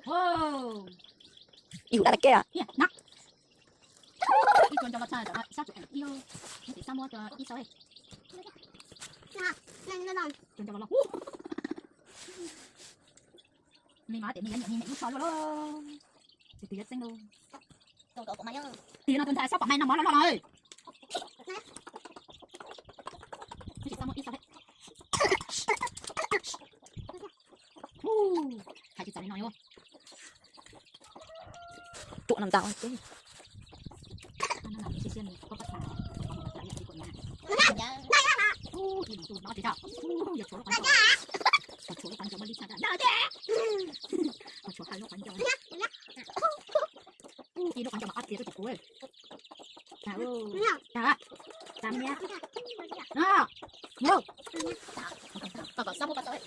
Ib huv dab laj keb a. Ib tsuas nco los tshaj tam no ib sab tsuas ib, ib txiv sab muab tso ib sab. Tsuas nco los los. Me mas tias me yuav niam me niam ib tsho luaj lauj. Tus twg yuav txeeb lauj. Tus no tus ntxhais sab pom me no mov loj loj no. Ib txiv sab muab ib sab. Hais tsis txawv li no. Tuam no ntag. Ib lub qhov ncauj mas qab tias tuaj tsis puv. Tag, tag, tag me niab. Koj kom sab muab koj tau.